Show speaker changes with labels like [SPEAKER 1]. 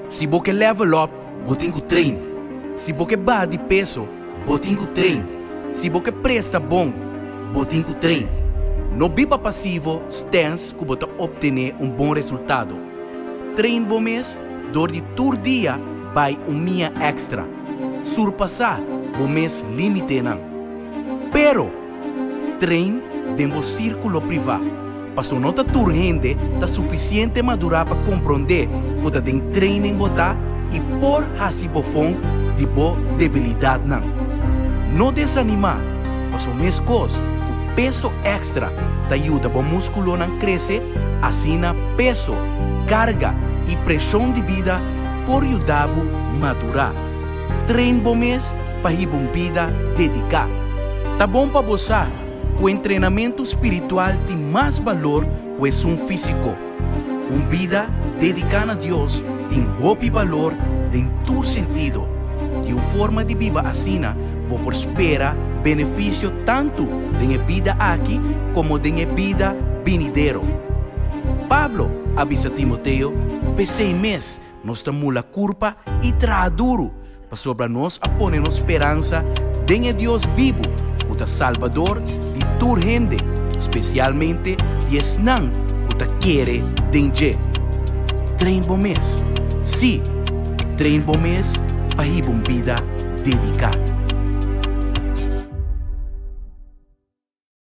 [SPEAKER 1] Si bo ke level up, bo tin ku train. Si bo ke baha di peso, bo tin ku train. Si bo ke presta bon, bo tin ku train. No biba pasivo stens ku bo ta optené un bon resultado. Train bo mes dor di tur dia bai un mia èkstra. Surpasá bo mes límitenan. Pero! Train den bo sírkulo privá, paso no ta tur hende ta sufisiente madurá pa komprondé ku ta den training bo ta i por hasi bofon di bo debilidatnan. No desanimá, paso meskos ku peso èkstra ta yuda bo múskulonan krese, asina peso, karga i preshon di bida por yuda bo madurá. Train bo mes pa hiba un bida dediká. Ta bon pa bo sa ku entrenamentu spiritual tin mas balor ku esun físiko. Un bida dediká na Dios tin hopi balor den tur sentido. Di un forma di biba asina bo por spera benefisio tantu den e bida aki komo den e bida binidero. Pablo a bisa Timoteo, P'esei mes, Nos ta mula kurpa i traha duru, pasobra nos a pone nos speransa den e Dios bibu, ku ta Salbador di tur hende, spesialmente di esnan ku ta kere den dje. Train bo mes, sí, train bo mes pa hiba un bida dediká.